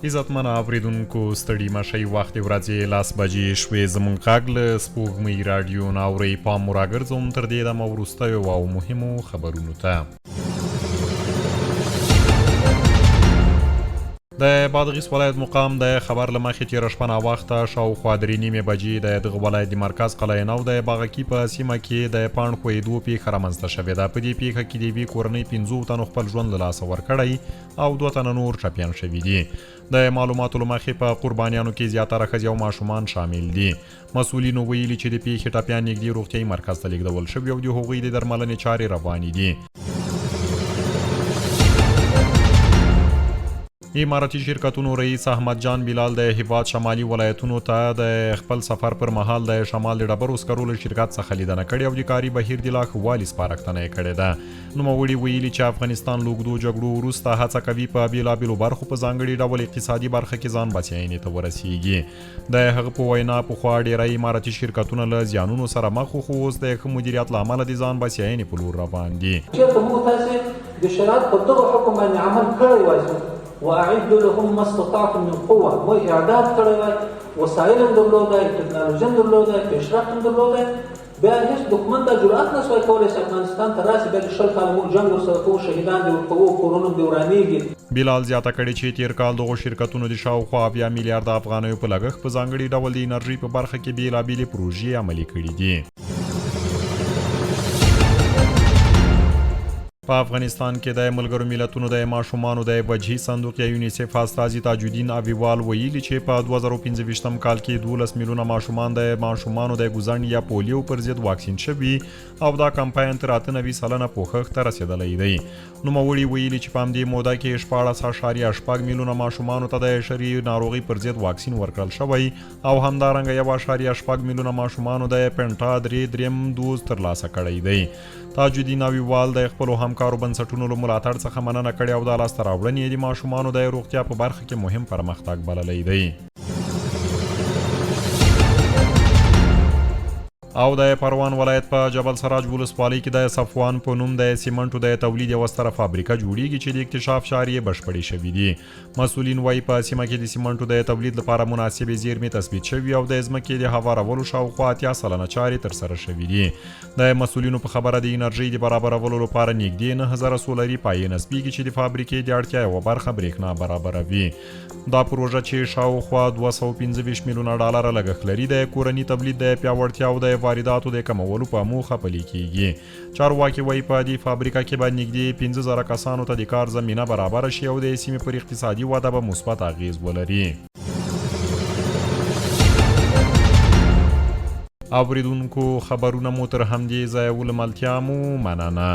عزتمن اوریدونکو ستړي مه شئ، وخت د ورځې 10 بجې شوې، زموږ غږ له سپوږمۍ راډیو نه اورئ. پام مو راګرځوم تر دې دمه وروستیو او مهمو خبرونو ته. د بادغیس ولایت مقام د خبر له مخې تېره شپه ناوخته شاوخوا 3:30 بجې د دغه ولایت د مرکز قلعه نو د باغکي په سیمه کې د پاڼ ښویېدو پېښه رامنځته شوې ده. په دې پېښه کې د یوې کورنۍ پنځو تنو خپل ژوند له لاسه ورکړی او دوه تنه نور ټپیان شوي دي. د معلوماتو له مخې په قربانیانو کې زیاتره ښځې او ماشومان شامل دي. مسؤلینو ویلي چې د پېښې ټپیان نږدې روغتیايي مرکز ته لېږدول شوي او د هغوی د درملنې چارې روانې دي. امارتي شرکتونو رئیس احمد جان بلال د هیواد شمالي ولایتونو ته د خپل سفر پر مهال د شمال د ډبرو سکرو له شرکت څخه لیدنه کړې او د کاري بهیر د لا ښه والي سپارښتنه یې کړې ده. نوموړي ویلي چې افغانستان له اوږدو جګړو وروسته هڅه کوي په بېلابېلو برخو په ځانګړي ډول اقتصادي برخه کې ځان بسیاینې ته ورسیږي. د هغه په وینا، پخوا ډېری امارتي شرکتونه له زیانونو سره مخ وو، خو اوس د ښه مدیریت له امله د ځان بسیاینې په لور روان دي. چېرته موږ تاسې د شریعت په دغه حکم باندې عمل کړی وای، واعدوا لهم ما استطعتم من قوة، موږ اعداد کړی وای، وسایل هم درلودای، ټکنالوژي هم درلودای، پیشرفت هم درلودای، بیا هیڅ دښمن دا جرأت نه سوای کولای چې افغانستان ته راسي، بیا چې 20 کاله موږ جنګ ورسره کوو، شهیدان دې ورکوو، کورونه دې ورانیږي. بلال زیاته کړې چې تېر کال دغو شرکتونو د شاوخوا 70 میلیارده افغانیو په لګښت په ځانګړي ډول د انرژۍ په برخه کې بېلابېلې پروژې عملي کړې دي. په افغانستان کې د ملګرو ملتونو د ماشومانو د وجهي صندوق یا یونیسف استازي تاج الدین اویوال ویلي چې په 2025 کال کې 12 میلیونه ماشومان د ماشومانو د ګوزڼ یا پولیو پر ضد واکسین شوي او دا کمپاین تر 98% پوښښ ته رسېدلی دی. نوموړي ویلي چې په همدې موده کې 16.6 میلیونه ماشومانو ته د شري ناروغۍ پر ضد واکسین ورکړل شوی او همدارنګه 1.6 میلیونه ماشومانو د پنټا 3 دریم دوز ترلاسه کړی دی. تاج الدین اویوال د خپلو همکارو بنسټونو له ملاتړ څخه مننه کړې او دا لاسته راوړنې یې د ماشومانو د روغتیا په برخه کې مهم پرمختګ بللی دی. او د پروان ولایت په جبل سراج ولسوالۍ کې د صفوان په نوم د سیمنټو د تولید یوه ستره فابریکه جوړیږي چې د اکتشاف چارې یې بشپړې شوې دي. مسؤلین وایي په سیمه کې د سیمنټو د تولید لپاره مناسبې زیرمې تثبیت شوي او د ځمکې د هوارولو شاوخوا 80% چارې ترسره شوې دي. د مسؤلینو په خبره د انرژۍ د برابرولو لپاره نږدې 9000 سولري پایې نصبیږي چې د فابریکې د اړتیا یوه برخه برېښنا برابروي. دا پروژه چې شاوخوا 225 میلیونه ډالره لګښت لري د کورني تولید د پیاوړتیا او د وارداتو د کمولو په موخه پلي کیږي. چارواکي وایي په دې فابریکه کې به نږدې 5000 کسانو ته د کار زمینه برابره شي او د سیمې پر اقتصادي وده به مثبت اغېز ولري. اوریدونکو خبرونه مو تر همدې ځایه و، له ملتیا مو مننه.